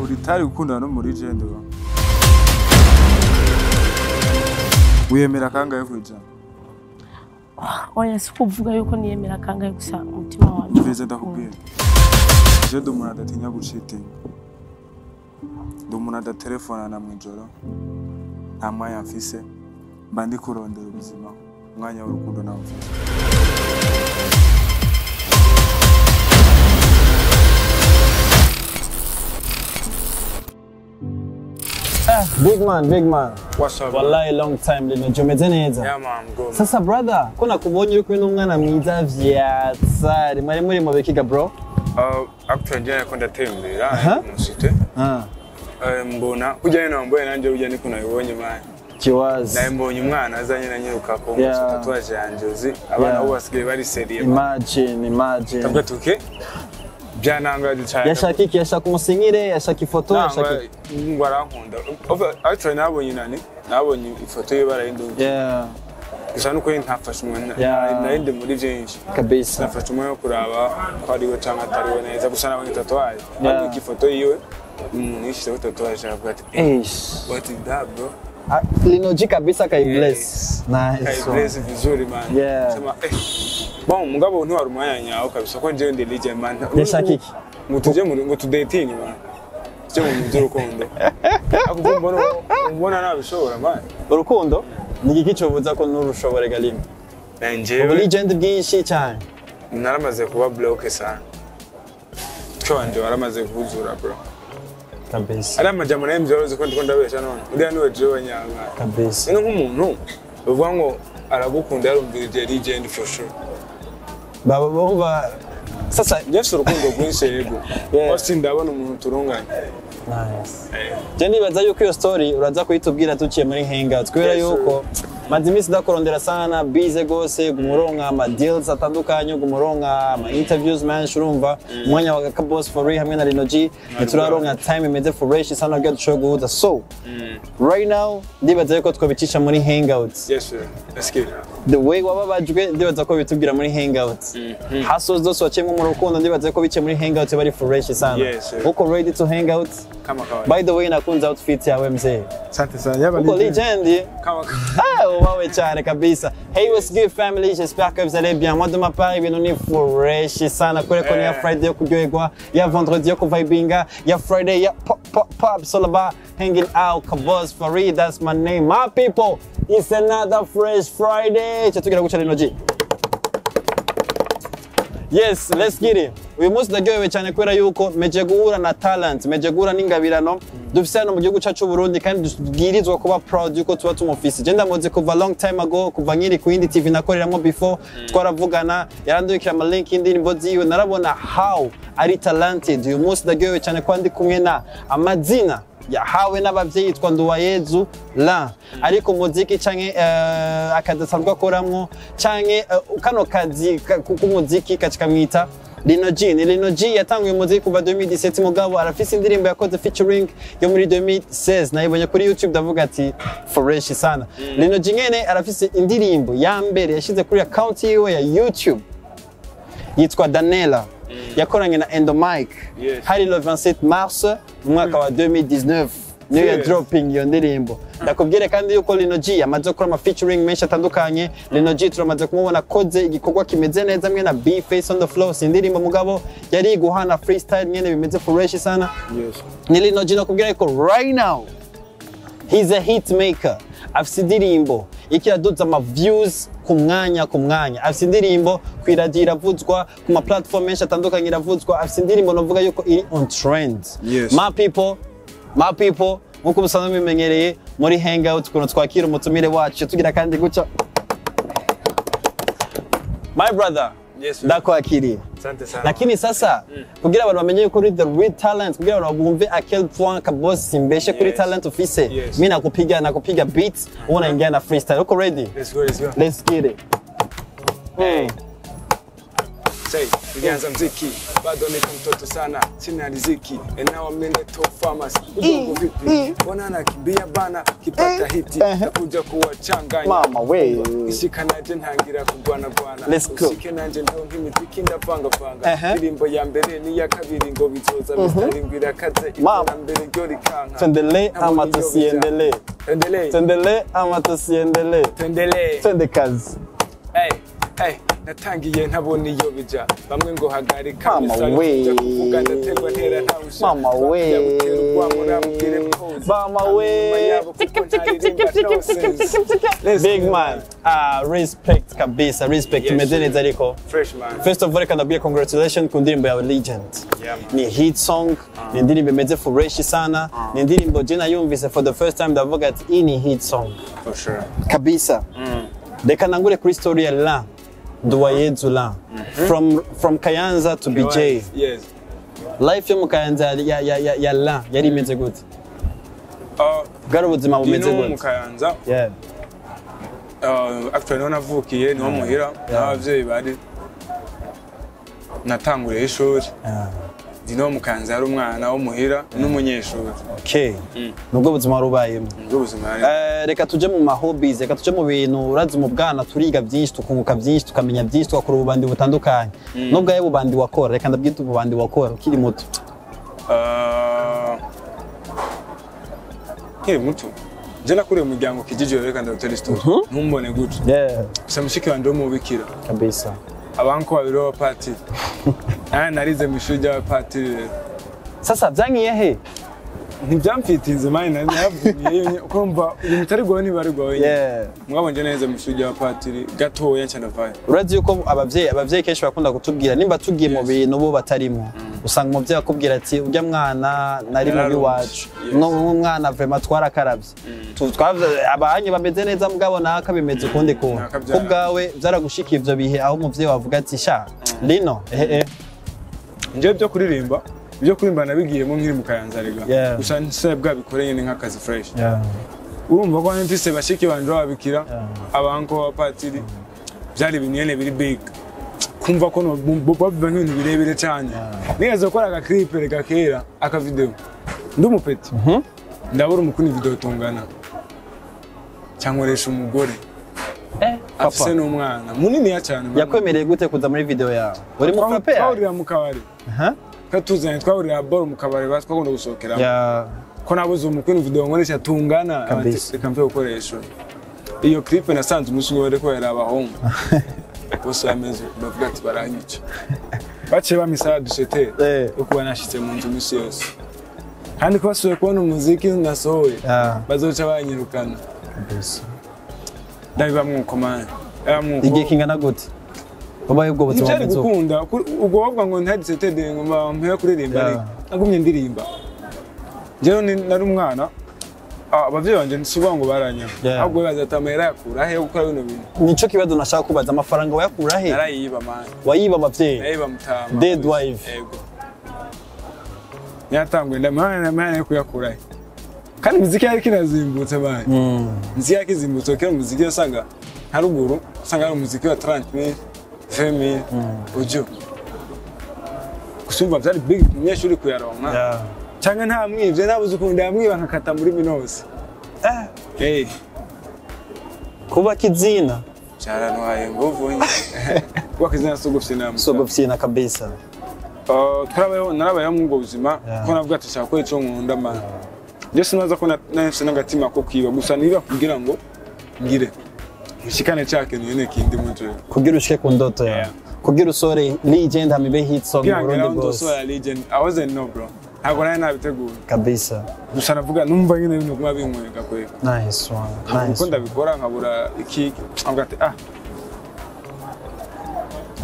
Uri tayari gukundana no muri legend wa? Wiyemera kangahe kwijana? Oya, si kuvuga yuko niyemera kangahe, gusa umutima wanjye. Mveze ndakubwira. Je ndi umuntu adatinya gucitinga. Ndi umuntu adatelefonana mw'ijoro. Nta mwanya mfise. Mba ndi kurondera ubuzima. Umwanya w'urukundo nawo mfise. Big man, big man. What's up? Wallahi, long time, Lino. Umeze neza? Yeah man, I'm good. Sasa brother, ko nakubonye uri kumwe n'umwana mwiza vyatsari. Mwari muri mu bikiga, bro? Actually njye nako ndatembera Aha. mu cité. Ah, Mbona kujya nyine wambaye nanjye urya niko nabibonye, man. Kiwazi. Nawe mbonye umwana azanye na nyiruka ko tatouage yanjye, uzi abana bo basigaye bari sérieux, man. Imagine, imagine. Ndavuga ati okay. Byanangaje cyane. Yashaka iki? Yashaka umusinyire? Yashaka ifoto? Yashaka iki? Ngo arankunda. Actually nabonye nani? Nabonye ifoto ye barayindunze. Gusa nuko ntafashe umwanya. Nari ndi muri byinshi. Kabisa. Nafashe umwanya wo kuraba ko ariwe cyangwa atariwe neza, gusa nabonye tatouage. Ariko ifoto yiwe, umuntu yishyizeho tatouage, aravuga ati "Eh, Eish. what is that, bro?" Ah, Lino G kabisa kai bless. Nice one. Kaibless vizuri, man. Sema eh. Bon, mugabo ntiwari umwanya nyawo kabisa ko njyewe ndi legend, man. Yashaka iki? Ngo tujye muri, ngo tudating, man. Tujye mu bintu by'urukundo. Ariko mbona nabishobora, man. Urukundo? Ni iki cobuza ko nurushobore galima? Njyewe Ubu legend bwinshi cyane. Naramaze kuba bloqué sana. Twe wanje waramaze kuzura, bro. Kabisa. Ari amajambo nayo mvyoroze ko ndiko ndabesha none. Uriya niwe jewe nyanga. Kabisa. Ni nk'umuntu uvuga ngo aragukunda yarumvirije legend for sure. Baba bumva sasa. Njye mfise urukundo rwinshi, yego. Bose ndabona umuntu turunganye. Nice. Je nibaza yuko iyo story uraza kuyitubwira tuciye muri hangout, kubera Yes, sir. yuko maze iminsi ndakurondera sana, busy gose, gumuronka ama deals atandukanye, gumuronka ama interviews menshi. Urumva umwanya wa Kaboss for real hamwe na Lino G ntituraronka time imeze fresh sana kugira dushobore guhuza. So right now ndibaza yuko twabicisha muri hangouts. Yes sir. Let's get it. The way wababajwe, ndibaza ko bitubwira muri hangouts. Hustles zose waciyemo mu rukundo, ndibaza ko biciye muri hangouts bari fresh sana. Yes, sir. Uko ready to hangout? Kama kawaida. By the way, nakunze outfit yawe, mzee. Asante sana. Yaba Uko legend. legend. Kama kawaida. Ah, wawe cyane kabisa. Hey, what's good, family? J'espère que vous allez bien. Moi, de ma part, ibintu ni fresh sana. Kure ko ni ya Friday yo kuryoherwa, ya vendredi yo kuvibinga, ya Friday ya pop pop pop. It's all about hanging out. Kabos Farid, that's my name. My people, it's another fresh Friday. Cyo tugira guca Lino G. Yes, let's get it. Uyu munsi ndaryohewe cyane kubera yuko meje guhura na talent, meje guhura n'ingabirano dufise hano mu gihugu cyacu Burundi, kandi tubwirizwa kuba proud yuko tuba tumufise. Je ndamuzi kuva long time ago, kuva nkiri ku yindi TV nakoreramo before, twaravugana, yarandungikira ama link y'indirimbo ziwe, narabona how ari talented. Uyu munsi ndaryohewe cyane kuba ndi kumwe na amazina yahawe n'abavyeyi yitwa Nduwayezu la, ariko umuziki canke akazi asanzwe akoramwo canke kano kazi k'umuziki kacikamwita Lino G. Ni Lino G yatanguye umuziki kuva 2017, mugabo arafise indirimbo yakoze featuring yo muri 2016, nayibonye kuri YouTube, ndavuga ati fresh sana. Lino G nyene arafise indirimbo ya mbere yashize kuri account yiwe ya YouTube yitwa Danela, yakoranye na Endo Mike. Hari le 27 mars mu mwaka wa 2019 niyo ya dropping iyo ndirimbo. Ndakubwire kandi yuko Lino G amaze gukora ama featuring menshi atandukanye. Lino G turamaze kumubona akoze igikorwa kimeze neza mwe na B Face on the Floor, si indirimbo mugabo yari guhana freestyle nyene bimeze fresh sana. Ni Lino G, nakubwira yuko right now he's a hit maker. Afise indirimbo iriko iraduza ama views ku mwanya ku mwanya, afise indirimbo ku iradiyo iravuzwa, ku ma platform menshi atandukanye iravuzwa, afise indirimbo novuga yuko iri on trend. My people, my people, nkuko musanzwe mubimenyereye muri hangout ukuntu twakira umutumire wacu, tugira kandi gutya. My brother, Yes, sir. ndakwakiriye. Asante sana. Lakini sasa kugira abantu bamenye yuko uri the real talent, kugira abantu bumve à quel point Kaboss simbeshe kuri talent ufise, mi nakupiga beat, wewe unaingia na freestyle. Uko ready? Let's go, let's go. Let's get it. Hey. Say. Nilianza mziki bado niko mtoto sana, sina riziki and now I'm in the top farmers. Udongo vipi? Mbona nakimbia bana kipata hiti nakuja kuwachanganya. Mama we. Ishika nanje ntangira kugwana gwana. Let's go. Ushike nanje ndonka imiziki ndavanga vanga. Indirimbo ya mbere n'iya kabiri ngo bizoza mistari ngo irakaze iterambere ryo rikanka. Tuendelee ama tusiendelee? Tuendelee. Tuendelee ama tusiendelee? Tuendelee. Twende kazi. Hey, hey, natangiye ntabona iyo bija bamwe ngo hagarika Mama misari we. tujya kuvuga ndaterwa ntera ntawusha. Mama we. Bapfira urwamo namubwire pose. Mama we. Hanyuma yabo kuko ntaririmba nonsense. Big man. Ah, respect kabisa, respect. Yes. Umeze neza ariko. Fresh man. First of all, reka ndabwiye congratulations ku ndirimbo yawe Legend. Yeah, man. Ni hit song, ni indirimbo imeze fresh sana, ni indirimbo je nayumvise for the first time ndavuga ati iyi ni hit song. For sure. Kabisa. Reka nangure kuri story ya La Nduwayezu La. From Kayanza to BJ. Yes. Life yo mu Kayanza ya La yari imeze gute? Bwari ubuzima bumeze Dino mu gute? Kayanza. Yeah. Actually niho navukiye, niho muhira, n'abavyeyi bari. Natanguriye ishuri. Dino mu Kayanza yari umwana wo muhira n'umunyeshuri. Okay. Nubwo buzima wari ubayemo. Nibwo buzima yari. Reka tuje mu ma hobbies, reka tuje mu bintu urazi mu bwana turiga byinshi, tukunguka byinshi, tukamenya byinshi, tugakora ububandi butandukanye. Nubwo ayo bubandi wakora, reka ndabyita ububandi wakora ukiri muto. Nkiri muto je nakuriye mu muryango kijiji, reka ndagutera story ntumbone gutyo. Yeah, Gusa mushiki wanje w'umubikira, kabisa. abanko babiri b'abapatiri, nanjye narize mu ishuri ry'abapatiri rero. Sasa byankiye he? Ntibyamfitinze mani, naravuye kumva ibintu bitari rwawe ntibari rwawe nyine. Yeah. Mugabo nje neza mu ishuri ry'abapatiri gatoya nca ndavayo. Urazi yuko abavyeyi kenshi bakunda kutubwira nimba tugiye mu bintu bo batarimo, usanga umuvyeyi akubwira ati urya mwana nari mubi Yararumvye. wacu. Yes. No mwana vraiment twarakaravye. Abanye bameze neza mugabo naka bimeze ukundi kuntu. Naka byara. Kubwawe byaragushikiye ivyo bihe aho umuvyeyi wavuga ati sha Lino eh Njyewe byo kuririmba nabigiyemo nkiri mu Kayanza rega. Yeah. Gusa nse bwabikore nyine nk'akazi fresh. Yeah. Urumva ko mfise bashiki banje b'ababikira, abanko b'abapatiri, byari ibintu nyene biri big kumva ko babiva nk'ibintu birebire cyane. Nigeze gukora aka clip reka kera, aka video ndi umupeti, ndabura umukuni video tungana cyankoresha umugore afise Papa n'umwana muniniya cyane. Yakwemereye gute kuza muri video yawe? Uri mu frappe yawe? Twahurira mu kabari. Aha. Twatuzanye twahurira boro mu kabari, twakunda gusohokeramo. Yeah. Ko nabuze umukuni video nkoresha tungana. Kabisa. Reka mve gukoresha iyo clip. Nasanze umunsi umwe bariko bararaba abahungu bose bameze bavuga ati baranyica, baciye bampa dusetere yo kuba nashitse mu nzu iminsi yose, kandi ko basubiye kubona umuziki nasohoye bazoca banyirukana. Kabisa. Ndabibamwo uko mani, ndabibamwo uko. Igihe kingana gute? Wabaye ubwo buzima Ntibyari bumeze uko? gukunda ubwo bavuga ngo ntari dusetere ngo mpera kuririmba, ariko nagumye ndirimba. Njyewe nari umwana, abavyeyi banje si ukuvuga ngo baranyanga, ahubwo bibaza ati amahera yakura he yo gukora bino bintu. Nico kibazo nashaka kubaza, amafaranga wayakura he? Narayiba mani. Wayiba abavyeyi? Narayiba mutama. Dead wife. Yego, nyatanguye ndamana mwana yo kuyakura he, kandi imiziki yari kinazimbutse mani, imiziki yari kizimbutse kera. Umuziki wasanga nka ruguru usanga ari umuziki wa 30,000, 20,000 ujo gusa umva byari big umunyeshuri kuyaronka. Cyangwa nta mwivye, nabuze ukuntu ndamwiba nkakata muri minose. Eh. Kubaka izina. Byarantwaye nguvu nyine. Kubaka izina si ugufyina. Si ugufyina kabisa. Twarabayeho, narabayeho muri ubwo buzima ko navuga ati shaka gukora ico nkunda man. Njye sinaza ko nahise n'agatima ko kwiba, gusa niba kugira ngo ngire nshikane ca kintu nyene kindi mu jewe. Kugira ushike ku ndoto yawe. Yeah. Kugira usore legend hamibe hit song mu Kugira ngo Burundi naho bwose. ndosohora legend, I wasn't no bro, ntabwo nari nabiteguye. Kabisa. Gusa navuga numva nyine ibintu guma binkwega kwega. Nice one. Nkabura Nice. uko ndabikora, nkabura iki, nkavuga ati ah.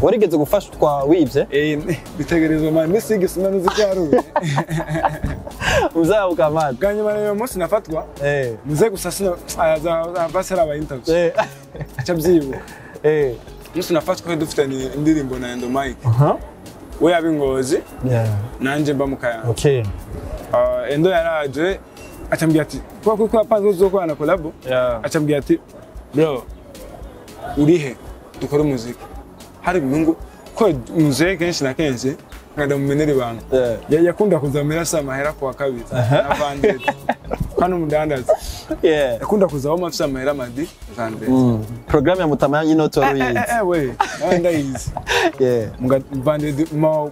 Warigeze gufashwa wivye? Bitegerezwa man, misi y'igisuma nuzi ko yaruye. Uzabuka mad. Bwa nyuma rero uyu munsi nafatwa muze gusa sino aza basi araba interview aca byibuka. Umunsi nafatwa twari dufitanye indirimbo na Endo Mike, we yaba ingozi, nanjye mba mu Kayanza. Endo yaraje acambwira ati kuba kuko yapanze ko tuzokorana collabo, acambwira ati bro urihe dukore umuziki hari ibihungu Ko muzehe kenshi na kenshi nkada mumenera ibanga. Yakunda kuzamira sa amahera kuwa kabiri na vendredi, kandi umudandaza yakunda kuzaho afise amahera madi vendredi. Programme ya mutama y'inoti wari uyizi? Eh, we nawe ndayizi. Muga vendredi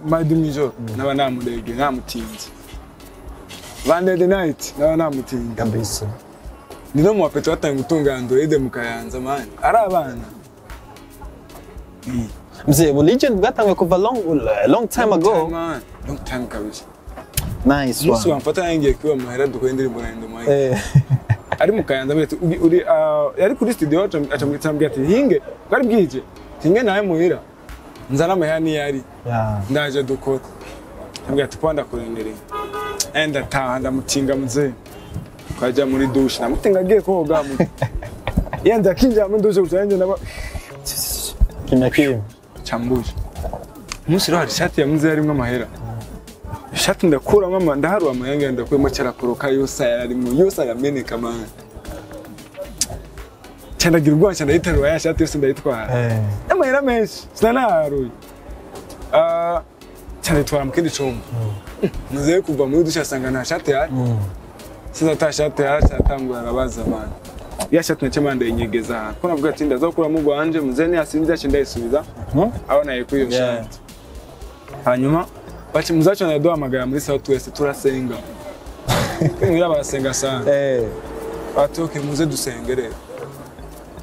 madi mw'ijoro naba namurebye namutinze, vendredi night naba namutinze. Kabisa. Ni no mu bapeto batangiye gutunga Android mu Kayanza, man, ari abana. Mzee, bu legend bwatanguye kuva long long time ago. Man, long time kabisa. Nice Umunsi one. wamfata yangiye kwiba amahera dukora indirimbo na Indomike ari mu Kayanza, ambwira ati uri yari kuri studio, acambwira ati hinge bwari bwije, hinge nawe muhira nzana amahera niyo ari ndaje dukora. Ambwira ati kwa ndakurendereye, ndataha ndamutinga mzee, twajya muri douche, ndamutinga agiye koga mu yenda akinjira muri douche gusa nanjye ndaba Kimya kimya. Cyambuje umunsi rero hari ishati ya mzee yarimwo amahera, ishati ndakuramo ndaharura amahera ndakuyemo, cyarakoroka yose yararimo yose arameneka, man. Cyandagira ubwoba cyane, ndayiterura ya shati yose ndayitwara. Amahera menshi sinanaharuye. Ah, cyandayitwara mu kindi cumba. Muzehe kuva muri douche asanga nta shati ihari. Siza ata shati ihari, cyatangura arabaza abantu. Ya shati nace manda ndayinyegeza ahantu ko navuga ati ndaza gukuramo ugwanje, muzehe niyasinze yacu ndayisubiza aho nayikuye iyo shati. Hanyuma baci muzacu ndaduhamagara muri South West turasenga. Muhira barasenga sana. Bati okay, muze dusenge rero.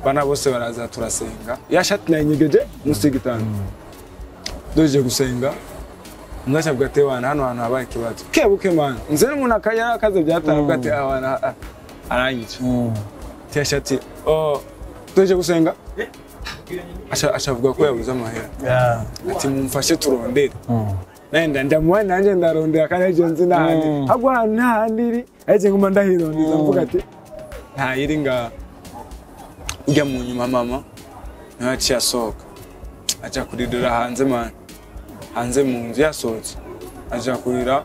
Bana bose baraza turasenga. Ya shati nayinyegeje munsi y'igitanda. Duje gusenga, muzacu avuga ati wana hano hantu habaye ikibazo kebuke, man. Nze n'umuntu akaya akaze byatara avuga ati awana aranyica. Tiya shati, oh, tuje gusenga aca avuga ko yabuze amahera. Ati mumfashe turondere. Nenda ndamuha nanjye ndarondera kandi aricyo nzi n'ahandi. Ahubwo ahantu nta handi iri, ariko nguma ndahirondeza mvuga ati ntayiri ngaha. Ujya mu nyuma mama niwe yaciye asohoka aja kuririra hanze, man, hanze mu nzu. Yasohotse aja kurira,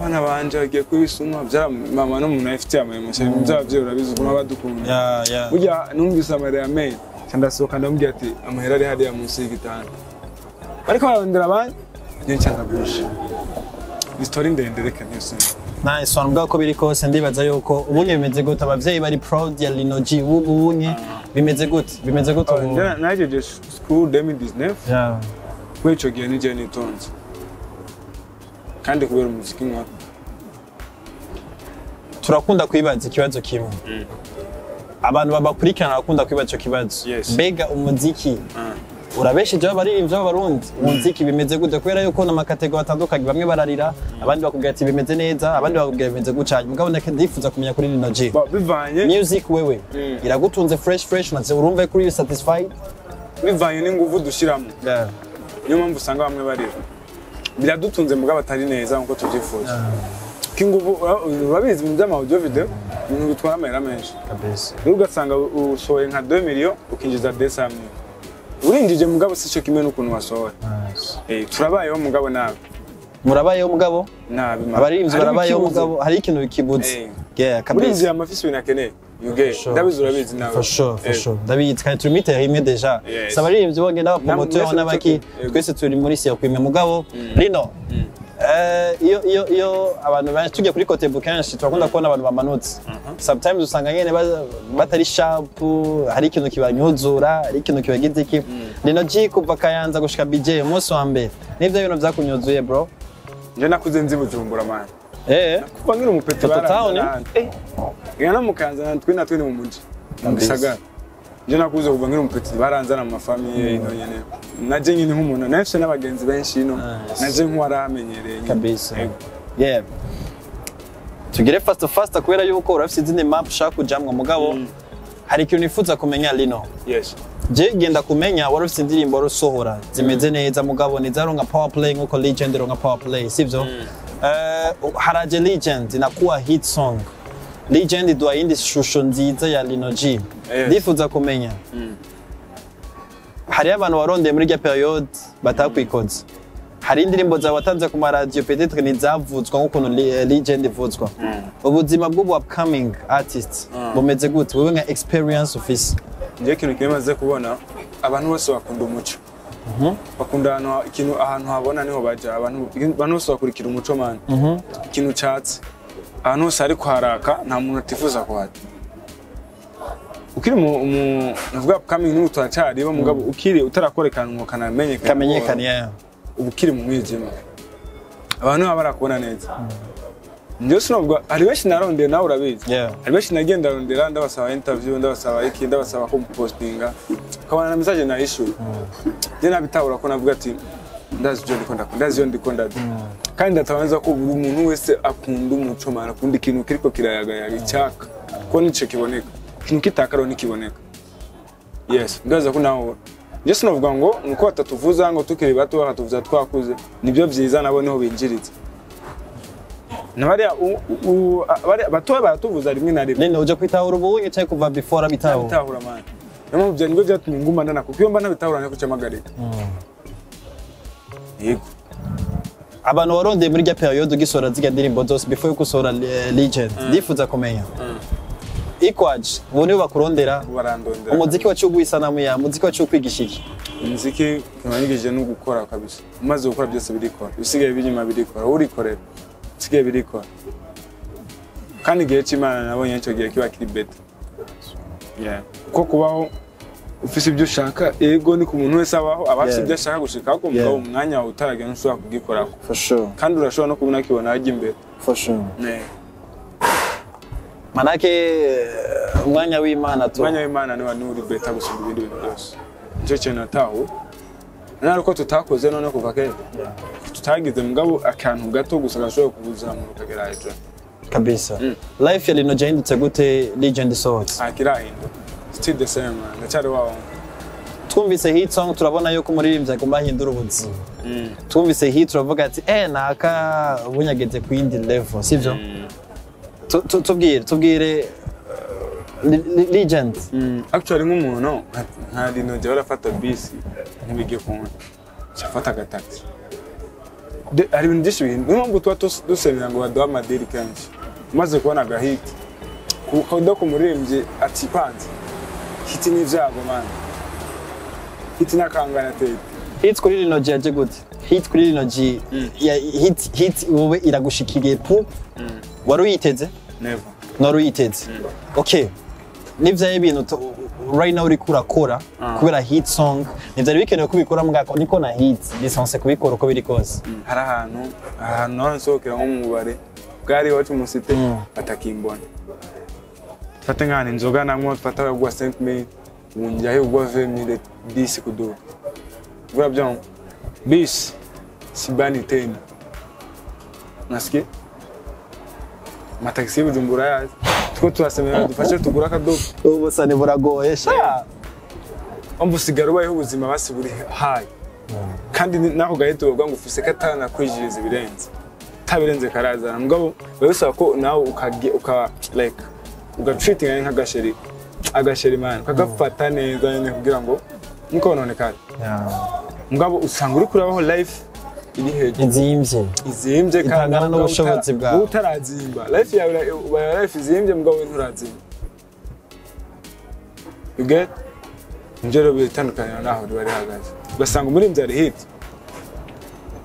abana banje bagiye kubisuma byara mama n'umuntu ayifitiye ama émotions by'abavyeyi, urabizi ukuntu baba badukunda. Burya numvise amarira ya menshi, nca ndasohoka ndamubwira ati amahera ari hariya munsi y'igitanda, bariko bararondera abandi, njye nca ndagusha. Ni story ndende, reka ntiyose. Nice one. Mbwa ko biri kose ndibaza yuko ubunye bimeze gute, abavyeyi bari proud ya Lino G ubunye bimeze gute, bimeze gute ubu? Nahejeje school 2019. Kuri ico gihe nije nitonze kandi kubera umuziki nkora. Turakunda kwibaza ikibazo kimwe, abantu babakurikirana bakunda kwibaza ico kibazo. Mbega umuziki urabeshejeho abaririmbyi b'Abarundi? Umuziki bimeze gute? Kubera yuko n'ama catégories atandukanye, bamwe bararira, abandi bakubwira ati bimeze neza, abandi bakubwira bimeze gutya. Mugabo ndifuza kumenya kuri Lino G. Bivanye Music wewe iragutunze fresh fresh, umaze urumve kuri you satisfied? Bivanye n'inguvu dushiramo. Niyo mpamvu usanga bamwe barira. Biradutunze mugabo atari neza nkuko tubyifuza. Ko inguvu urabizi mu by'ama audio video ibintu bitwara amahera menshi. Kabisa. Rero ugasanga usohoye nka 2 millions ukinjiza 200 millions, urinjije mugabo si cyo kimwe n'ukuntu wasohoye. Turabayeho mugabo nabi. Murabayeho mugabo Nabi, man. abaririmbyi Harimo barabayeho ikibuze. mugabo hari ikintu kibuze. Kabisa. Urinjiye amafisi ibintu akeneye. You get. Sure. Ndabizi, urabizi nawe. For sure, for sure. Ndabizi kandi turi muri terrain imwe déjà. Si abaririmbyi bongeye n'aba promoteurs Mwese n'abaki yego. twese turi muri circuit imwe mugabo Lino. Iyo abantu benshi tugiye kuri côté kenshi turakunda kubona abantu bamanutse. Sometimes usanga nyene batari sharp, hari ikintu kibanyuzura, hari ikintu kibagize iki. Lino G kuva Kayanza gushika BJ umunsi wa mbere. Nivyo bintu vyakunyuzuye, bro? Nje nakuze nzi Bujumbura, man. Kuva nkiri umu petit. Toto town, Baranzana. Ngira no mu Kayanza twe natwe ni mu muji. Mu gisagara. Nje nakuze kuva nkiri umu petit baranzana mu ma familles ino nyene. Naje nyine nk'umuntu nafise n'abagenzi benshi ino. Nice. Naje nk'uwaramenyereye nyine. Kabisa. Yego. Yeah. Tugire fast fast kubera yuko urafise izindi map ushaka kujamwo, mugabo hari ikintu nifuza kumenya, Lino. Yes. Je genda kumenya wari ufise indirimbo wari usohora zimeze neza, mugabo ntizaronka power play nkuko Legend ironka power play, sivyo? Haraje Legend inakuwa hit song. Legend iduha iyindi shusho nziza ya Lino G. Ndifuza kumenya, hariyo abantu warondeye muri irya période batakwikoze, hari indirimbo zawe watanze ku maradiyo peut-être ntizavuzwa nk'ukuntu Legend ivuzwa. Ubuzima bw'ubu upcoming artist bumeze gute wewe nka experience ufise? Nje ikintu kimwe maze kubona, abantu bose bakunda umuco. Bakunda ahantu ikintu ahantu habona niho baja. Abantu bose bakurikira umuco, man. Ikintu catse ahantu hose hariko haraka, nta muntu atifuza kuhaja. Ukiri mu navuga upcoming, n'ubu turacaribo, mugabo ukiri utarakorekana ngo kanamenyekana, Kamenyekana, yeah. Uba ukiri mu mwijima, abantu baba barakubona neza. Njyewe sinavuga, hari benshi narondeye, nawe urabizi. Hari benshi nagiye ndarondera, ndabasaba interview, ndabasaba iki, ndabasaba ko postinga, ukabona na message nayishuye. Njye nabitahura ko navuga ati ndazi ibyo ndiko ndakunda, ndazi iyo ndiko ndazi, kandi ndatabanza ko buri muntu wese akunda umuco, man, akunda ikintu kiriko kirayagayaga icyaka, ko nico kiboneka. Ikintu kitakariho ntikiboneka. Yes, ndaza ko nawe, njye sinavuga ngo nuko batatuvuza ngo tukiri bato, bakatuvuza twakuze, nibyo byiza, nabo niho binjiriza. Nabariya bariya batoya baratuvuza rimwe na rimwe. Nene uje kwitahura ubunye cyangwa kuva before abitahura? Bitahura, man. Niyo mpamvu nibyo byatumye nguma ndana, kuko iyo mba ntabitahura nari kucamagarika. Yego. Abantu warondeye muri rya periode ugisohora zirya ndirimbo zose before yuko usohora Legend, ndifuza kumenya ikwaje ubu nibo bakurondera? Barandondera. Umuziki wacu uguha isanamu ya umuziki wacu ukwigisha iki? Umuziki wanyigishije no gukora kabisa. Umaze gukora byose birikora, ibisigaye binyuma birikora, urikorera ibisigaye birikora. Kandi igihe cy'Imana nabonye icyo gihe kiba kiri better, yeah. Kuko kubaho ufise ibyo ushaka, ego, ni ku muntu wese abaho aba afise ibyo ashaka gushikako, mugabo umwanya wawe utaragera ntushobora kugikorako. For sure. Kandi urashobora no kubona kibona hajya imbere. For sure. Yeah. Manake umwanya w'Imana tu. Umwanya w'Imana niwa niwo uri better gusumba ibindi bintu byose. Nicyo kintu natahu nari uko tutakoze none kuva kera tutagize, mugabo akantu gato gusa gashobora kukuzamura ukagera hejuru. Kabisa. Life ya Lino yahindutse gute Legend isohotse? Ntakirahinduka, still the same, man, ndacyari wa wundi. Twumvise hit song, turabona yuko umuririmbyi agomba ahindura ubuzima. Twumvise hit, turavuga ati naka bunyageze ku yindi level, sivyo? Tubwire Legend. Actually, nk'umuntu nka Lino jya barafata bisi ntibige kunywa, afata agatagisi. Hari ibintu byinshi bihinduka, niyo mpamvu tuba dusemera ngo baduhe amadiri kenshi. Umaze kubona agahiti kuda ku muririmbyi atipanze, hit n'ibyago, man, hit n'akangana tete. Hit kuri Lino G yaje gute? Hit kuri Lino G ya hit wowe iragushikiriye pu, wari uyiteze? Never. Nari uyiteze. Okay, nivyo ibintu right now uriko urakora kubera hit song, ntivyari bikenewe kubikora mugako niko na hit lisanse kubikora uko biri kose? Hari ahantu naho nsohokera nko mu bubare bwari iwacu mu cité, batakimbona. Fate nk'ahantu inzoga nanywa, fata bagwa 5000, ubu njyayo ugwa 20000, 10 kuduga. Urabyumva, bisi sibani tena, nasikia amatagisi y'Ibujumbura yazi two turasemera, dufashe tugura akadobo. Ubusani buragoye sha. Umva, usigara ubayeho ubuzima basi buri hayi, kandi n'ako gahita uvuga ngo ufise katanakwijiriza ibirenze, tabirenze karazana, mugabo biba bisaba ko nawe ukage uka like ugatreatinga nk'agasheri, agasheri, man, ukagafata neza nyine kugira ngo ntikononekare. Mugabo usanga uri kurabaho life iri hejuru, izimvye. Izimbye kandi Itangana nawe n'ubushobozi bwawe. Wowe utarazimba, life yawe ubaye life izimbye, mugabo we nturazimba, you get? Nibyo rero bitandukanira naho riba rihagaze, ugasanga umuririmbyi ari hit,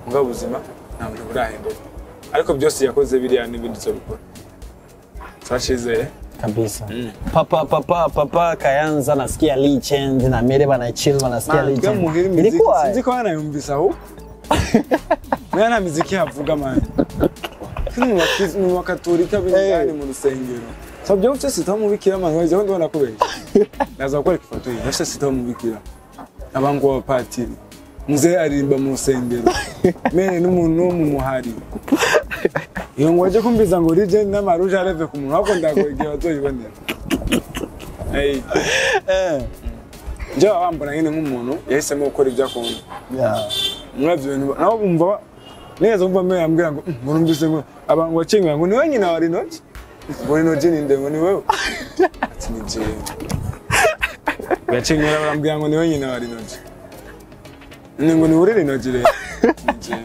mugabo ubuzima nta bintu burahinduka, ariko byose yakoze biriya n'ibindi bikora twashizeye. Kabisa. Papa, papa, papa Kayanza nasikia Legend na mere bana chill, banasikia Legend. Muhira imiziki. Ilikuwa Sinzi ko banayumvise aho mwana nta miziki havuga, man, mu bakaturika b'indani mu rusengero. Sabyo ufite sita mubikira, man, waje ndabona kubeshya, naza gukora ifoto ye nafite sita mubikira, abangu b'abapatiri, muzehe aririmba mu rusengero mene n'umuntu wo mu muhari. Iyo ngo wajye kumviza ngo Legend n'amaruje areve ku muntu ahubwo ndagoye igihe bazoyibonera. Hey. Njye baba bambona nyine nk'umuntu yahisemo gukora ibyo akunda. Muri ibyo bintu nabo bumva neza, bumva mbere yambwira ngo ngo numvise ngo abantu bakinga ngo ni we nyina wa Lino G, ngo Lino G ninde, ngo ni wewe, ati ni jewe. Bakinga barambwira ngo ni we nyina wa Lino G, ni ngo ni uri Lino G rero ni jewe.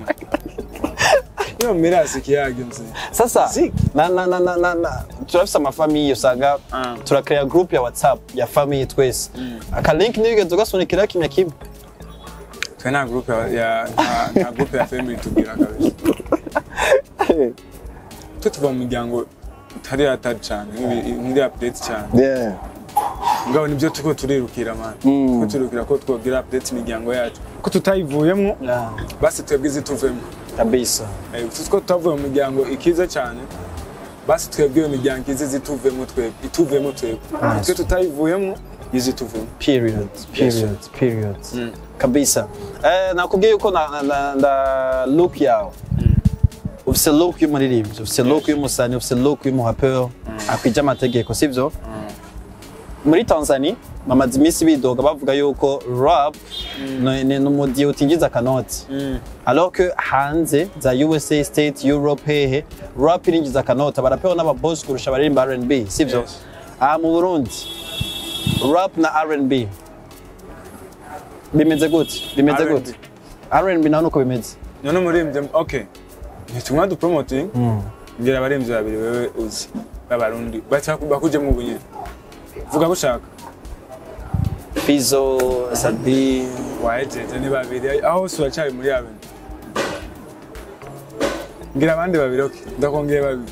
Niyo mirasi kiyage mzee. Sasa Ziki. na turafise amafamiye, usanga turakrea group ya WhatsApp ya famille twese. Aka link niyo ugeze ugasunikira kimya kimwe. Twe nta groupe ya nta groupe ya family tugira kabisa. Twe tuva mu miryango itari atari cyane, nk'iri update cyane. Ngabo nibyo turiko turirukira, man. Turiko turirukira ko twogira update imiryango yacu ko tutayivuyemwo, basi twebwe izituvemo. Kabisa. Ko tutavuye mu miryango ikize cyane, basi twebwe iyo miryango ize zituvemo, twebwe ituvemo, twebwe twe tutayivuyemo izituvemo. Period, period, period. Kabisa. Nakubwiye yuko na look yawe, ufise look y'umuririmbyi, ufise look y'umusani, ufise look y'umurapeur akwije amategeko, sivyo? Muri Tanzania bamaze iminsi bidoga bavuga yuko rap ni umudiho utinjiza akanoti, alors que hanze za USA, State, Europe, hehe, rap irinjiza akanoti, abaraperi n'ababoss kurusha abaririmba R&B, sivyo? Yes. Aha mu Burundi rap na R&B bimeze gute? Bimeze R&B. gute? R&B naho nuko bimeze. None umuririmbyi, okay, ntitumwa du promoting ngira abaririmbyi babiri wewe uzi b'Abarundi baca bakujemwo ubu nyene, vuga ko ushaka. Fizo, Sabi. Wahejeje, ni babiri aho hose uracyari muri R&B. Ngira abandi babiri, okay, ndakongeye babiri.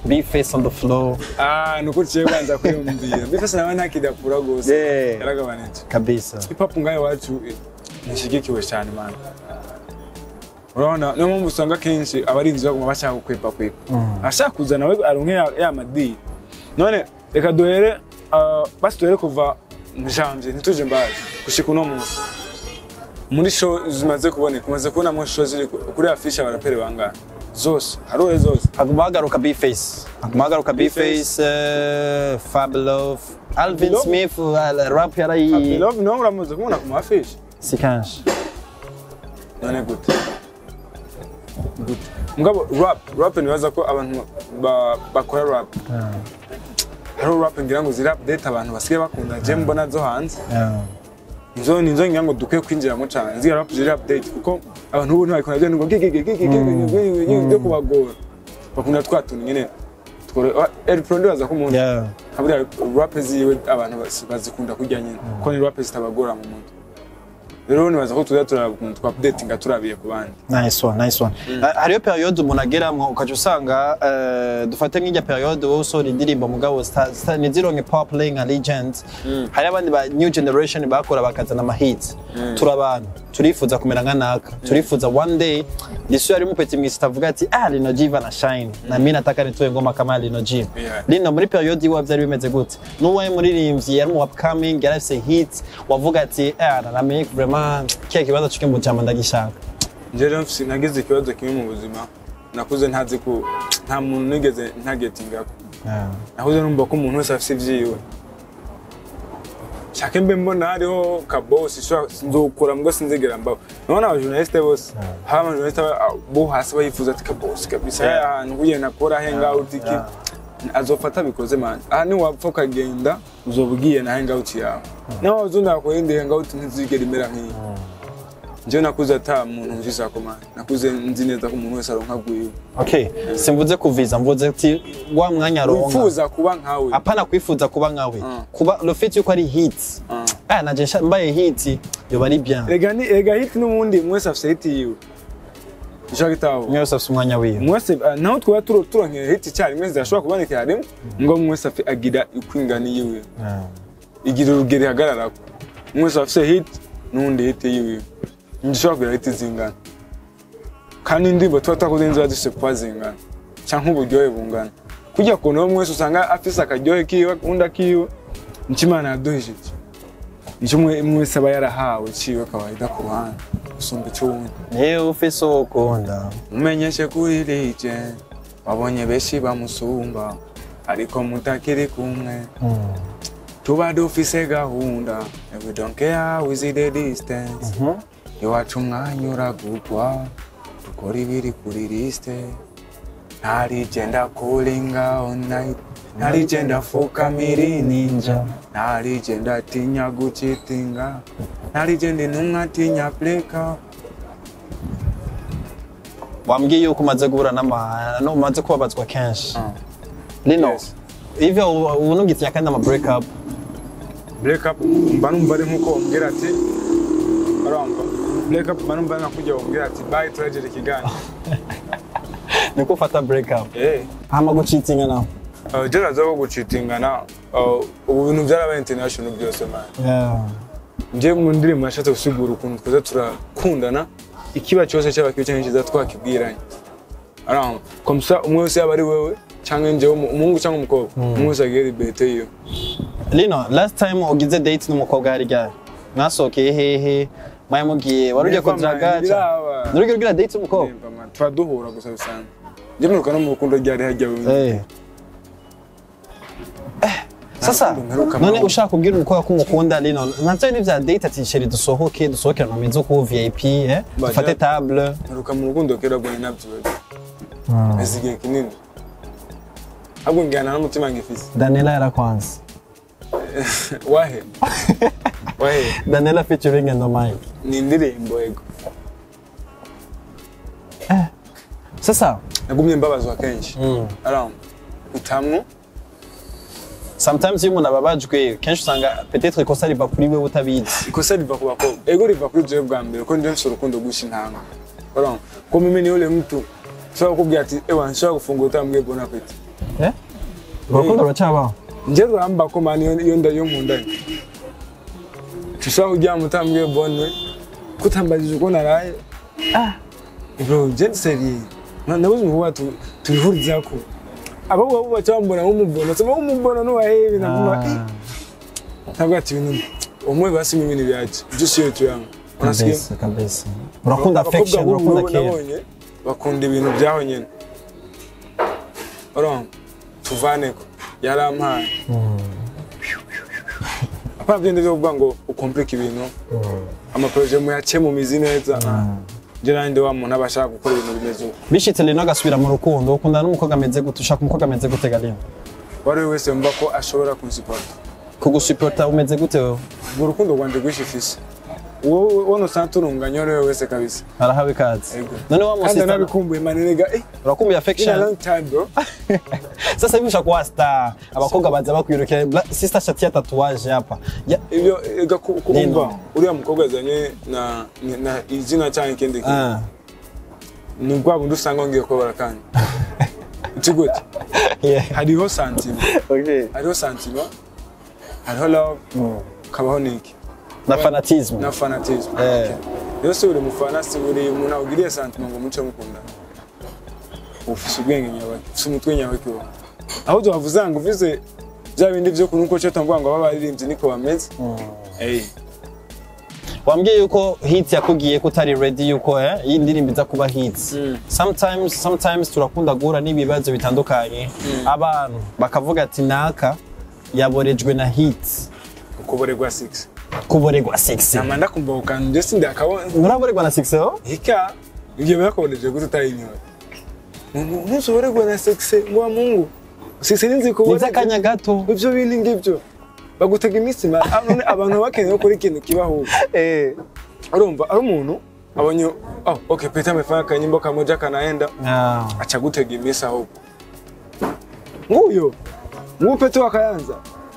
B-Face on the floor. Ah, nuko uciye banza kwiyumvira B-Face nawe ntakidakura gose. Yaragabanije. Kabisa. Hip hop ngayo iwacu ntishigikiwe cyane, man. Urabona niyo mpamvu usanga kenshi abarinzi baguma bashaka gukwepa kwepa, ashaka kuzana we aronke ya madini. None reka duhere, basi duhere kuva mu janvier ntituje mbazi gushika uno munsi, muri show zimaze kuboneka, umaze kubonamo show ziri kuri afishe abaraperi bangahe zose haruhe zose? Haguma hagaruka B-Face, haguma hagaruka B-Face. B-Face, Fab Love, Alvin Love. Smith, rap yarayi. Happy Love nawe uramaze kumubona ku mafishe? Si kenshi. None gute gute? Mugabo rap nibaza ko abantu bakora rap, hariho rap ngira ngo ziri update abantu basigaye bakunda, je mbona zo hanze. Nizo ngira ngo dukwiye kwinjiramo cyane, ziriya rap ziri update, kuko abantu ubu ntibakunda byo ngo gigi byo kubagora, bakunda twa tuntu nyene tworo. El Pro ndibaza ko umuntu haburiya rap ziwe abantu bazikunda kurya nyene, kuko ni rap zitabagora mu mutwe. Rero nibaza ko tuza turaba ukuntu twa updatinga turabiye ku bandi. Nice one, nice one. Hariyo période umuntu ageramwo ukaca usanga, dufate nk'ijya période wowe usohora indirimbo mugabo ntizironke power play nka legend. Hari abandi ba new generation bakora bakazana ama hits. Turi abantu turifuza kumera nka naka, turifuza one day Lisu yari mupeti mwisi tavuga ati: "Ah, Lino G na shine, na mimi nataka nitoe ngoma kama Lino G." Lino, muri période iwawe byari bimeze gute? N'uwaye muririmbyi yari mu upcoming yari afise hit wavuga ati: "Ah, naramenye vraiment kiya kibazo cyo mu jama ndagishaka"? Njye rero nagize ikibazo kimwe mu buzima, nakuze ntazi ko nta muntu nigeze ntagetingako. Nakuze numva ko umuntu wese afise ivyiwe, shaka mbe mbona hariho kabosi nzokura mbwo sinzigera mbaho. Nabona abajournaliste bose, haba abajournaliste bo hasi bayifuza ati kabosi kabisa ahantu kugira nakora hangout iki azofata bikoze, man. Aha niwapfa ukagenda uzoba ugiye na hangout yawe, nawe uzunda wakora indi hangout ntizigera imera nk'iyi. Njyewe nakuze ata muntu mvisa ko, man, nakuze nzi neza ko umuntu wese aronka gwiwe. Okay, simvuze kuviza, mvuze ati wa mwanya aronka. Wifuza kuba nkawe. Apana kwifuza kuba nkawe, kuba le fait yuko ari hit. Ah, naje mbaye hit yoba ari bien. Rega ni rega hit n'ubundi mwese afise hit yiwe. Ico gitaho. Umwe wese afise umwanya wiwe. Mwese naho twaba turonkera hit icyarimwe, zirashobora kubonekera rimwe ngo mwese agira uko ingana yiwe, igira urugero ihagararako. Mwese afise hit n'uwundi hit yiwe, ntidushobora kugira hit zingana, kandi indirimbo tuba twakoze nziba zifise kuba zingana canke uburyohe bungana kurya kuntu mwese usanga afise akaryohe kiwe, undi akiwe. Nico Imana yaduhishije, nicyo mwese aba yarahawe ciwe kawaida ku ruhande gusumba ico wundi. Niba ufise uwo ukunda, umenyeshe kuri rije wabonye benshi bamusumba ariko mutakiri kumwe. Tuba dufise gahunda and we don't care how is the distance. Iwacu umwanya uragugwa, dukora ibiri kuri liste. Ntarigenda kulinga all night, ntarigenda fukamira ninja, ntarigenda atinya gucitinga, ntarigenda intumwa atinya pleka. Wambwiye yuko umaze guhura n'ama no umaze kubabazwa kenshi, Lino. Yes. Ivyo ubu ntugitinya kandi ama break up? Break up mba numva ari nkuko bambwira ati, urumva Break up manumva nakujya kumbwira ati bye, turagera ikiganiro. Niko ufata break up? Eh. Hama gucheatinga naho? Je naza ko gucheatingana, ubu bintu byarabaye international byose, man. Nje mu ndirimbo nashatse gusigura ukuntu twaza turakundana, ikiba cyose cyaba kibi cyangwa cyiza twakibwiranye. Alors, comme ça umwe wese, yaba ari wewe cyangwa njyewe, umuhungu cyangwa umukobwa, umwe wese agira liberté yiwe. Lino, last time ugize date n'umukobwa hari ryari? Mwasohokeye hehe? Mwari mugiye, wari ugiye Never kudaraga? mind, biraba. Nuri ugira date n'umukobwa? Nemba, man, tuba duhura gusa bisanzwe. Njye mperuka no mu rukundo ryari hajya wewe. Sasa Mperuka none mu- ushaka kubwira umukobwa ko umukunda, Lino, navyo ni vya date ati chéri, dusohoke, dusohokere mu mizo ku VIP, dufate table? Mperuka mu rukundo kera bwo nabyo. Maze igihe kinini. Ahubwo njyana n'umutima ngifise. Daniela yarakwanze. Wahe? Wahe? Daniela featuring and Mike. Ni indirimbo ego. Sasa Nagumye mbabazwa kenshi. Alors, utamwo. Sometimes iyo umuntu ababajwe kenshi, usanga peut-être ikosa riva kuri wewe utabizi. Ikosa riva ku bakobwa, ego, riva kuri jewe bwa mbere, ko nje mfise urukundo rwinshi ntanga. Urumva ko mimi ni yule mtu nshobora kukubwira ati ewa, nshobora gufungura utambwiye bon appétit. Eh, urukundo ruracyabaho? Nje ruramba ko, man, iyo ndayo nkundanye nshobora kuryama utambwiye bonne nuit, kutambajije uko naraye. Bro, je ndi sérieux. Nabuze umukobwa tubihurizako. Abo bo baca bambona nk'umubono, sema umubono nuwahebe naguma ntabwo ati ibintu umwe basi ibintu byacu byo siyo tuyanga. Unasikia? Kabisa kabisa, urakunda affection, Abakobwa urakunda b'ubu care. nabonye bakunda ibintu byaho nyine. Urumva tuvaneko yarampaye, apana byende byo kuvuga ngo ukomplike ibintu, amaprojet muyace mu mizi neza. Nje nandi wa muntu aba ashaka gukora ibintu bimeze uko. Bishitse Lino agasubira mu rukundo, ukundana n'umukobwa ameze gute? Ushaka umukobwa ameze gute, Galino? Uwo ari we wese mva ko ashobora kunsupporta. Kugusupporta umeze gute wewe? Ubwo urukundo rwanje rwinshi ifise, wowe wowe usanga turunganya uwo ari we wese kabisa. Arahawe ikaze. Ego. None wa Kandi musista nabikumbuye, manenega urakumbuye in a affection. long time, bro. Sasa hivi ushakuwa star, abakobwa baza bakwirukira. Sister shatia tatouage hapa. Ibyo ega kumva Nino. uriya mukobwa azanye na izina cyangwa ikindi kintu, ni bwa bundi usanga wongeye kubabara kandi uti gute. Hariho sentiment, hariho sentiment, hariho love, kabaho niki? Na fanatisme. Na fanatisme. Eh. Okay. Rero si buri mufana, si buri muntu awugiriye sentiment ngo muce mukundana. Ufise ubwenge nyawe, ufise umutwe nyawe kiwo ahubwo wavuze ngo ufise bya bindi byo kunuko cyo tamvuga ngo aba baririmbyi niko bameze. Wambwiye yuko hit yakubwiye ko utari ready, yuko iyi ndirimbo iza kuba hit. Sometimes turakunda guhura n'ibibazo bitandukanye, abantu bakavuga ati naka yaborejwe na hit. Ukuborerwa 6. Kuboregwa 6. Nama ndakumva ukantu nje sindakabona. Muraboregwa na 6 ho? Hika ibyo byakoboreje gute utayinywa? Ntusoborerwa na 6 ngo wa Mungu. 6 ni nzi Ni kuborerwa. by'akanya gato. Ibyo bintu ngibyo bagutega iminsi none abantu bakeneye gukora ikintu kibaho. Urumva ari umuntu abonye, oh okay, Peter amefanya kanyimbo kamoja kanaenda, acha gutega iminsi. Ahubwo nguyo nguyu Peter wakayanza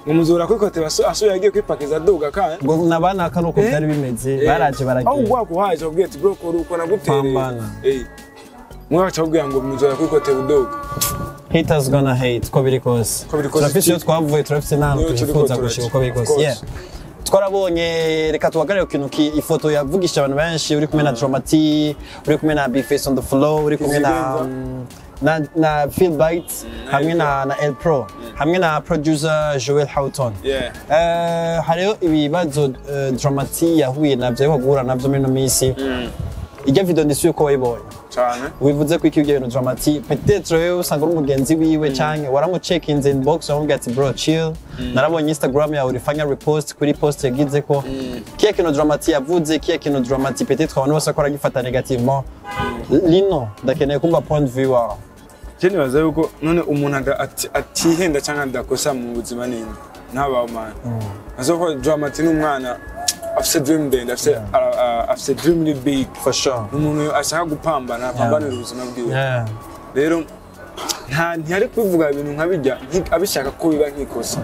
ngo muzura kwikote asuye yagiye kwipakiza aduga kandi. Ngo nabanaka nuko byari bimeze, baraje Aho baragiye. gwakuhaje ubwiye ati bro, kora uko nagutereye. Pambana. Mwe baca babwira ngo muzura kwikote uduga. Haters gonna hate, uko biri kose. Uko biri kose. Turafise iyo twavuye, turafise n'ahantu Niyo turiko twifuza turaca. gushika, uko biri Of kose. course. Yeah. Twarabonye, reka tuhagarare ku kintu ifoto yavugishije abantu benshi, uri kumwe na Drama-T, uri kumwe na Bface on the floor, uri kumwe na Phil Bites, hamwe na El Pro, hamwe na producer Joel Houghton. Hariho ibibazo Drama-T yahuye navyo, ariko guhura navyo muri ino minsi. Irya video ndisuye ko wayibonye. Cyane. Wivuze ko iki bintu Drama-T, peut-être wewe usanga uri umugenzi wiwe canke waramucekinze inbox, uramubwira ati bro, chill, narabonye Instagram yawe urifanya repost kuri post yagize ko kiya kintu Drama-T yavuze, kiya kintu Drama-T peut-être abantu bose ko aragifata négativement. Lino, ndakeneye kumva point de vue wawe. Je nibaza yuko none umuntu atihenda cyangwa adakosa mu buzima ninde? Ntabaho, man. Azo ko Drama-T ni umwana afise dream ndende, afise dream ni big. For sure. Ni umuntu ashaka gupambana, apambanira ubuzima bwiwe. Rero ntiyari kubivuga ibintu nka bijya abishaka ko biba nk'ikosa.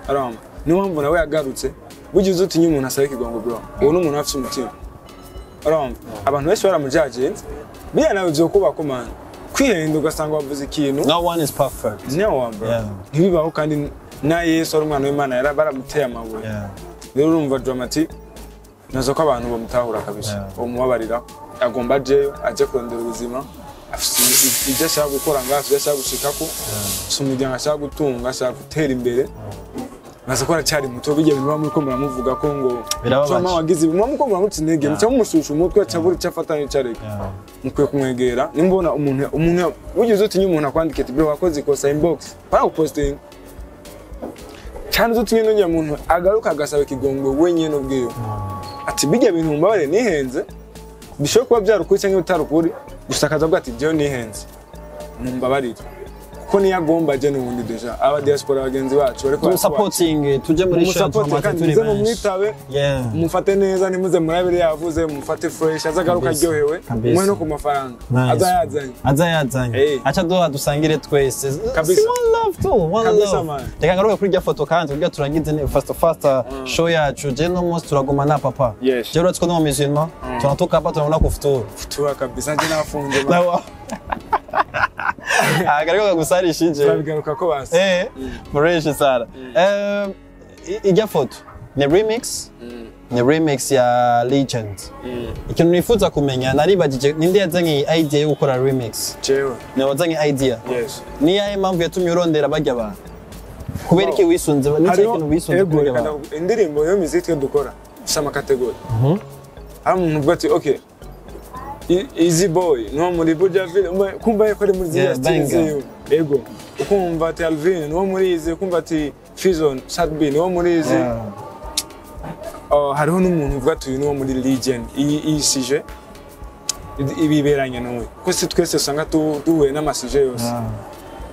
Aramba niyo mpamvu nawe yagarutse. Burya uzi utinya umuntu asaba ikigongo, bro, uwo ni umuntu afite umutima. Urumva abantu benshi baramujaginze, biriya nawe vyokubako man, kwihenda ugasanga wavuze ikintu. No one is perfect. No one, bro. Ntibibaho, kandi na Yesu ari umwana w'Imana yari baramuteye amabuye. Rero urumva Drama-T nazo ko abantu bamutahura kabisa, bamubabarira, agomba ajeyo, aje kurondera ubuzima, afise ibyo ashaka gukora ngaho, afise ibyo ashaka gushikako, afise umuryango ashaka gutunga, ashaka gutera imbere. Naza ko aracyari muto, bijya bintu muba muriko muramuvuga ko ngo Birababaje. Drama wagize ibi, muba muko muramuca intege, muca mumushusha umutwe, aca abura icyo afata n'icyo areka. Mukwiye kumwegera. Nimbona umuntu wigeze utinya umuntu akwandika ati: "Bro, wakoze ikosa," inbox para gupostinga cyane, uzi utinye n'uyu muntu agaruka agasaba ikigongwe wenyine ubwiwe ati: "Bijya bintu mumbabarire, nihenze." Bishobora kuba byari ukuri cyangwa bitari ukuri, gusa akaza avuga ati: "Jewe nihenze, mumbabarire," kuko niyo agomba aje n'ubundi. Déjà aba diaspora bagenzi bacu bariko Tumusapotinge, tuje muri show mumusapote Drama-T kandi turi muze benshi. mumwitabe, mumufate neza, ntimuze murabire yavuze, mumufate fresh, azagaruka aryohewe. Muhe no ku mafaranga Nice. aza yazanye. Aza yazanye. Aca duha dusangire twese. Kabisa. Si one love too, one Kabisa, love. man. Reka ngaruke kuri rya foto kandi kugira turangize ni fast fast show yacu. Je no munsi turaguma na papa. Yes. Je uretse ko no musulman, tunatoka hapa tunaona kufuturu. Futura kabisa, nje nafunze man. Nawa. Agariko kagusarishije. Turabigaruka ko basi. Fresh sana. Ijya foto ni remix, ni remix ya Legend. Ikintu nifuza kumenya, naribagije, ninde yazanye iyi idea yo gukora remix? Jewe. Ni wazanye idea? Yes. Ni yahe mpamvu yatumye urondera bajya abantu? Kubera iki wisunze ni Hariho ikintu wisunze ego, kuri reka abantu? Indirimbo yo miziki twe dukora ifise ama catégories. Hari umuntu uvuga ati: "Okay, Easy Boy no muri Bujaville," kumva yuko ari muri ziriya style banger. ziwe. Ego, ukumva ati Alvin niwo muri izi, ukumva ati Fizon Sadbi niwo muri izi. Oh, hariho n'umuntu uvuga ati: "Uyu niwo muri Legend, iyi sujet ibiberanye n'uyu," kuko si twese usanga duhuye n'ama sujets yose.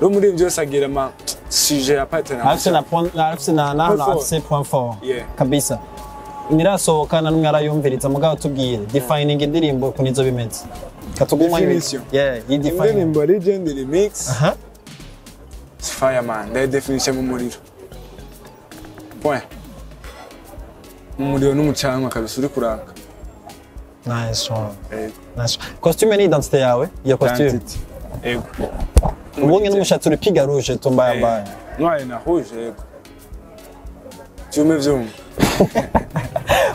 Rero muri ibyo byose agira ama sujets apatana. Afise na point, afise na Point fort. afise point fort. Kabisa. Nirasohoka na numwe arayumviriza, mugabo tubwire defining indirimbo ukuntu izo bimeze. Katuguma. Definition. Yeah, yi define. Indirimbo Legend remix, Fireman, ndayidefinisha mu muriro, point, mu muriro n'umucanwa kabisa uri kuraka. Nice one. Ego. Nice. Costume ni identité yawe? Iyo costume. Identity. Ego. Ubonye n'umushatsi uri piga rouge tumbaya mbaya. Noir na rouge, ego, vyume vyume.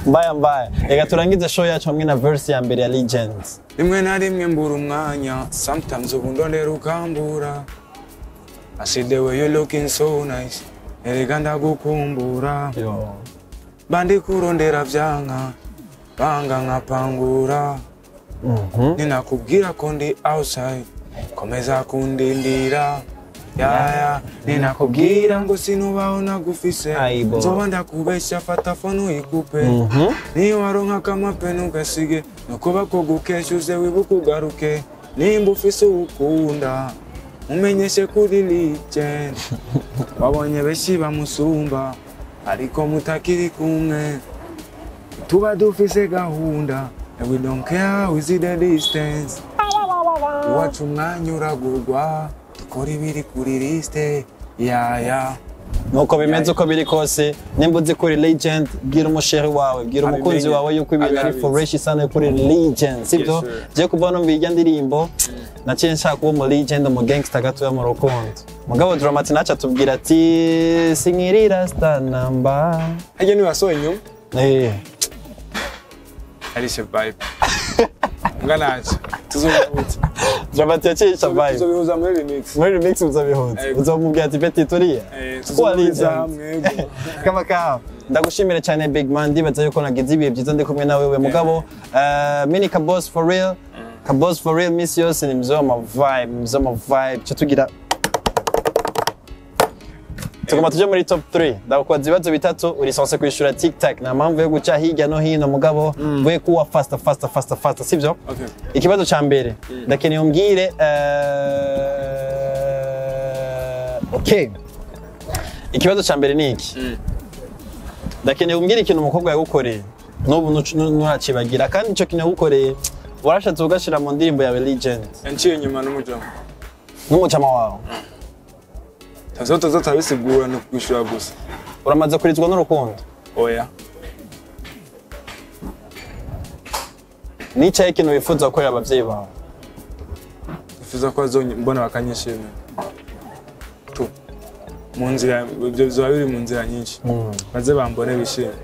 Mbaya mbaya. Reka turangize show yacu hamwe na verse ya mbere ya Legend. Rimwe na rimwe mbura umwanya, sometimes ubu ndondera ukambura. I see the way you looking so nice, erega ndagukumbura. Yo. Bandi kurondera vyanka banga nkapangura. Ninakubwira ko ndi outside, komeza kundindira yaya. Ninakubwira ngo sinubaho nagufise, Aibo. nzoba ndakubesha, fata phone uyikupe. Niyo waronka akamapeni ugasige, nukuba ko gukesha uze wibuke ugaruke. Nimba ufise uwukunda mumenyeshe kuri Legend, wabonye benshi bamusumba ariko mutakiri kumwe. Tuba dufise gahunda and we don't care we see the distance. Iwacu umwanya uragurwa, dukora ibiri kuri liste yaya. Nuko bimeze uko biri kose, nimba uzi kuri Legend, bwira umusheri wawe, bwira umukunzi Abimenye. wawe yuko ibintu ari Abizi. fresh sana kuri Legend, sibyo? Yes, sir. Je kuva numva irya ndirimbo naciye nshaka kuba umu legend, umu gangster gatoya mu rukundo. Mugabo Drama-T naca atubwira ati: "Sinkirira star namba." Harya niwasohoye inyuma? Eh. Arishe vibe mbwa, ntacyo tuzobihuza. Drama-T yaciye vibe. Tuzobihuza muri remix. Muri remix uzabihuza. Ego. Uzamubwira ati: "Petit, turiya." Eh, Kuwa tuzobihuza legend. hamwe, ego. Kama kawa. Ndagushimira cyane big man, ndibaza yuko nagize ibihe byiza ndi kumwe nawe we mugabo. Mini Kabos for real. Kabos for real misi yose ni mzee wa vibe, mzee wa vibe. Cyo tugira tugomba tuje muri top 3. Ndakubaza ibibazo bitatu, uri censé kwishura tic tac. Nta mpamvu yo guca hirya no hino, mugabo vuye kuwa faster faster faster faster, sibyo? Okay. Ikibazo ca mbere, ndakeneye umbwire, okay. Ikibazo ca mbere ni iki: ndakeneye umbwire ikintu umukobwa yagukoreye n'ubu nturacibagira, kandi ico kintu yagukoreye warashatse ugashira mu ndirimbo yawe Legend. Yanciye inyuma n'umujama. N'umucama wawe? Tazo tabisigura, ni ukwishyura gusa. Uramaze kurizwa n'urukundo? Oya. Nicaye ikintu wifuza gukorera abavyeyi bawe? Nifuza ko mbona bakanyishimira tu mu nzira, ibyo bizoba biri mu nzira nyinshi, baze bambone bishime.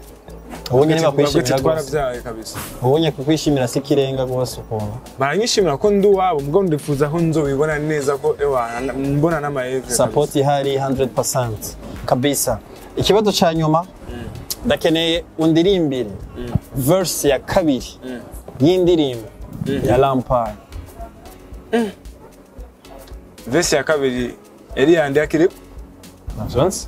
Ubonye nibakwishimira rwose? Twarabyaye kabisa. Ubonye kukwishimira si ikirenga rwose ukuntu. Baranyishimira ko ndi uwabo, ubwo ndifuza ko nzobibona neza ko ewa mbona n'amayeve. Support ihari 100% kabisa. Ikibazo ca nyuma, ndakeneye undirimbire verse ya kabiri y'indirimbo ya Lampard. Verse ya kabiri yari yandi yakiri. Navyonse.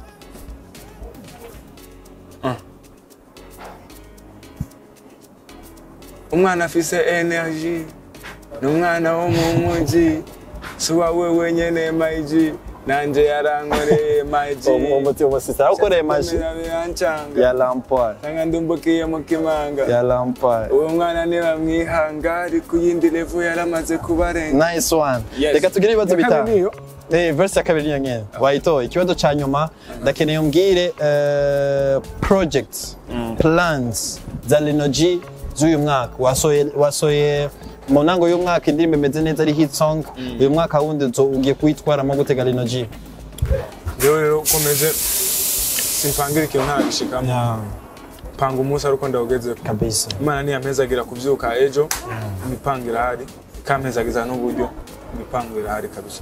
Umwana afise energy ni umwana wo mu muji, si uwawe wenyene my G, nanje yarankoreye my G. Umusista arawukoreye maji Birancanga ya Lampard. Sanga ndumbukiye mu kimanga. Ya Lampard. Uwo mwana ntibamwihanga, ari ku yindi level, yaramaze kubarenga. Nice one. Yes. Reka tugire ibibazo Ya kabiri bitanu. niyo? Verse ya kabiri niyo nyene wayitoye. Ikibazo ca nyuma, ndakeneye umbwire projects, plans za Lino G z'uyu mwaka. Wasoye mu ntango y'umwaka indirimbo imeze neza, ari hit song. Uyu mwaka wundi ugiye kuwitwaramo gute Lino G? Rero rero ukomeze, simpangira ikintu ntagishikamo, panga umunsi ariko ndawugezeko. Kabisa. Imana ntiyampezagira kuvyuka ejo, imipango irahari, ikampezagiza n'uburyo, imipango irahari kabisa.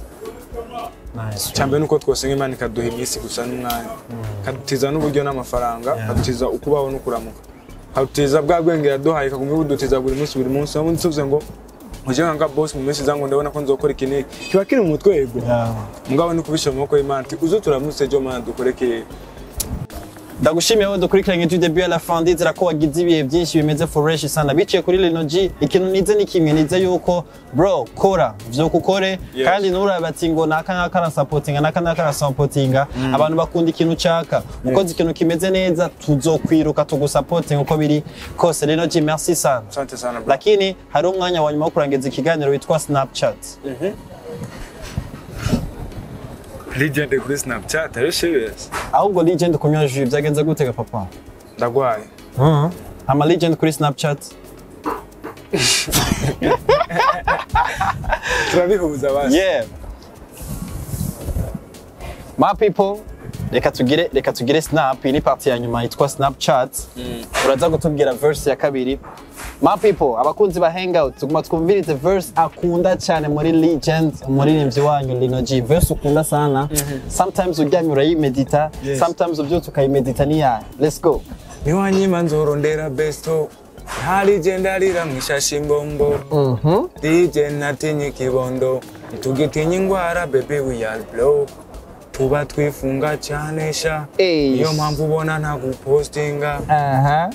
Nice. Cyambere nuko twosenga Imana ikaduha iminsi gusa n'umwanya, ikadutiza n'uburyo n'amafaranga, ikadutiza ukubaho no kuramuka, ikadutiza bwa bwenge yaduhaye, ikaguma ibudutiza buri munsi buri munsi. Aho nsubize ngo uje nka boss mu minsi iza ngo ndabona ko nzokora iki n'iki, kiba kiri mu mutwe yego, mugabo ni kubishyira mu maboko y'Imana ati uze turamutse ejo Mana dukore. Ndagushimiye wowe dukurikiranye du début à la fin. Ndizera ko wagize ibihe byinshi bimeze fresh sana biciye kuri Lino G. Ikintu nize ni kimwe, nize yuko bro, kora vyuka ukore. Yes. Kandi nturabe ati ngo naka naka arasapotinga, naka naka arasapotinga. Abantu bakunda ikintu ucaka ukoze ikintu kimeze neza, tuzokwiruka tugusapotinga uko biri kose. Lino G, merci sana. Asante sana bro. Lakini hari umwanya wa nyuma wo kurangiza ikiganiro witwa Snapchat. Legend kuri Snapchat, are you serious? Ahubwo legend kunywa jus byagenze gute ga papa? Ndagwaye. Ama legend kuri Snapchat. Turabihuza basi. Yeah. My people, reka tugire snap. Iyi ni party ya nyuma yitwa Snapchat. Uraza kutubwira verse ya kabiri. My people, abakunzi ba Hangout, tuguma twumvirize verse akunda cyane muri Legend, umuririmbyi wanyu Lino G. Verse ukunda sana. Sometimes uryamye urayimedita, Yes. sometimes ubyutse ukayimedita niya. Let's go. Niwanyima nzorondera besto, nta legend arira mwishashi imbombo. Legend ntatinye ikibondo, ntitugitinya ingwara, baby we are broke, tuba twifunga cyane sha. Eish. Niyo mpamvu ubona ntagupostinga.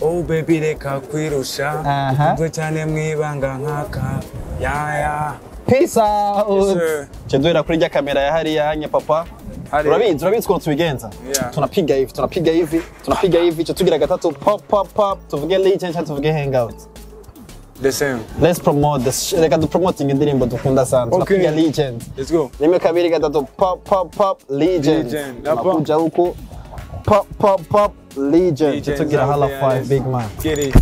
Oh baby, reka kwirusha. Tukunzwe cyane mwibanga nkaka yaya. Peace out. Yes, sir. Chenduera kuri rya kamera ya hariya hanya papa. Hariya. Urabizi ukuntu tubigenza. Yeah. Tunapiga hivi, tunapiga hivi, tunapiga hivi, cyo tugira gatatu pop pop pop, tuvuge legend cyangwa tuvuge Hangout. The same. Let's promote this. Reka dupromoting indirimbo dukunda sana. Okay. Tunapiga legend. Let's go. Rimwe, kabiri, gatatu, pop pop pop, legend. Legend. Hapa. Tunakuja huku, pop pop pop, legend. Legends Tugira out hala there, five let's big man. get it.